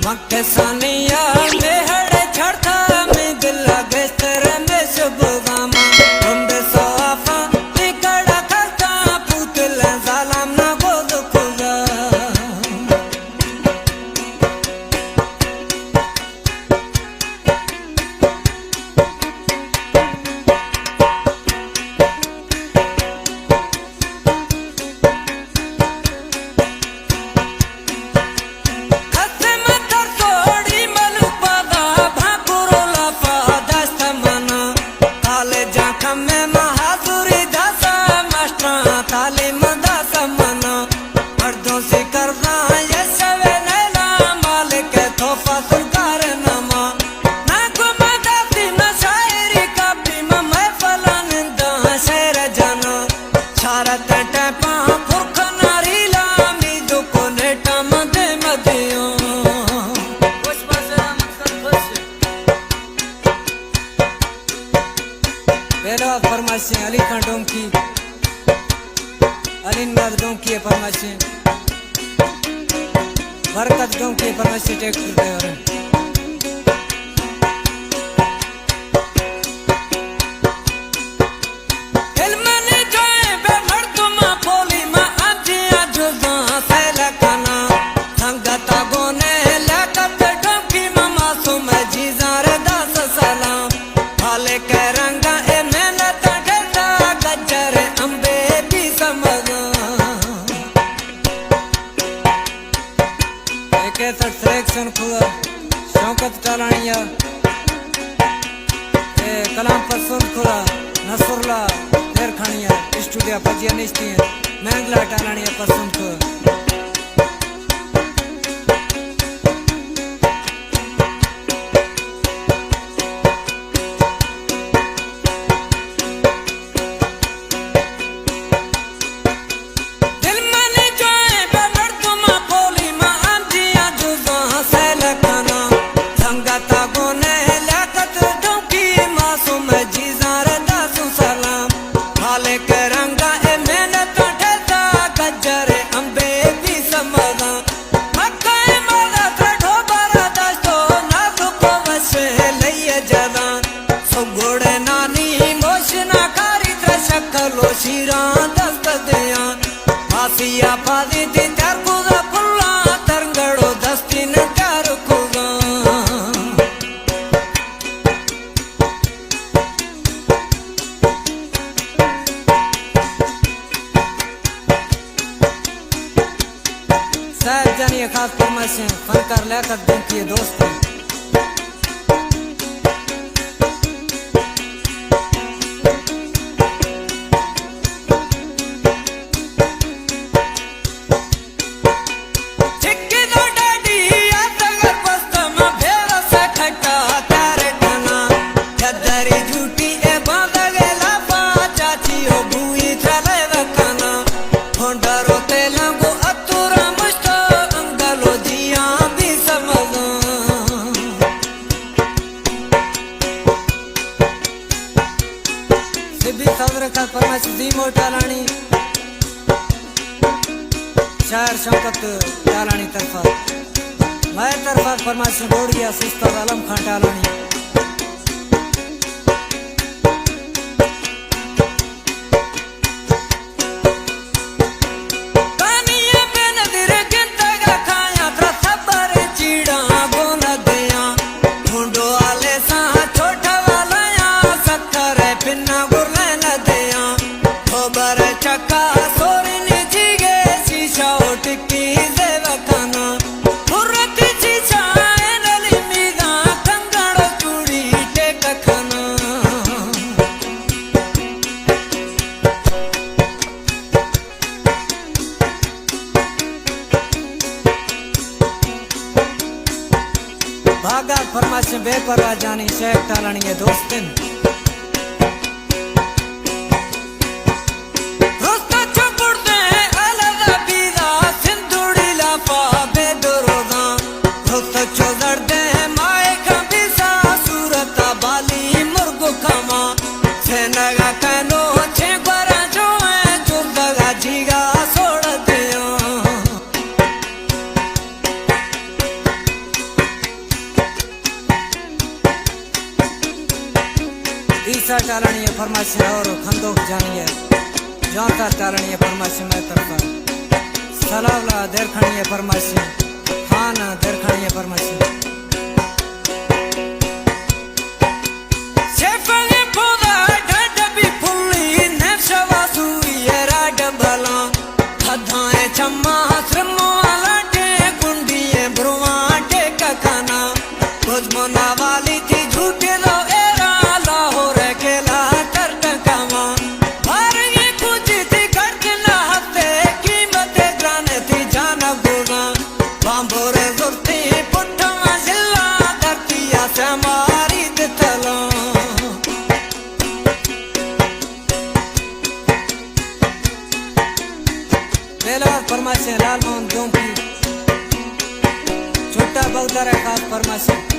مکسانیا میہڑ چھڑتا، می دل گشتر می شب غاما، تند سوافا می کڑا کرتا، پوتل زالام نا گوز کھلا۔ پہلا فرمائشیں علی خان ڈونکی، علی نواز ڈونکی ءِ فرمائشیں، برکت ڈونکی ءِ فرمائشیں ٹریکٹر ڈرائیور۔ اے کیسٹ سلیکشن کھوگا شوکت ٹالانیا، اے کلام پسند کھوگا نصر اللہ دیرکھانیا، اسٹوڈیو پجیا نشتی ہیں، مینگلا ٹالانیا پسند کھوگا۔ صاحب جانی ءِ خاص فرمائشیں، فنکار لیاقت ڈونکی ءِ دوست ہیں۔ سبی صدر کا فرمائش زی موٹالانی، شاعر شوکت ٹالانی طرفا، مئے طرفا فرمائش گوڑی است استاد عالم خان ٹالانی۔ بھاگا فرمائشیں بے پرواہ جانی شیخ ٹالانی ءِ دوستن۔ سا ٹالانی ءِ فرمائشیں اور کھندوک جانی ءِ، جوانکار ٹالانی ءِ فرمائشیں مئے طرفا۔ سلاولا دیرکھانی ءِ فرمائشیں، خان دیرکھانی ءِ فرمائشیں۔ شیفنگ پودا ڈڈ بی پھلی، نشوا سوئی راڈ بھلا۔ کھدائیں چماں سرمواں لاٹیں، کنڈییں برواں ٹیک کنا۔ کچھ منا والی تھی جھوٹے لو ایرا، لاہور کھیلا تر ٹکاواں۔ بھاریں کچھ تھی گھٹ نہ ہتے، قیمت گران تھی جان گونا۔ بامبور زرتی پٹھواں ضلع، دھرتی آسے ماری دتلاں۔ پہلا فرمائشیں لال موہن جونکی، چھوٹا بغداد ءِ خاص فرمائشیں۔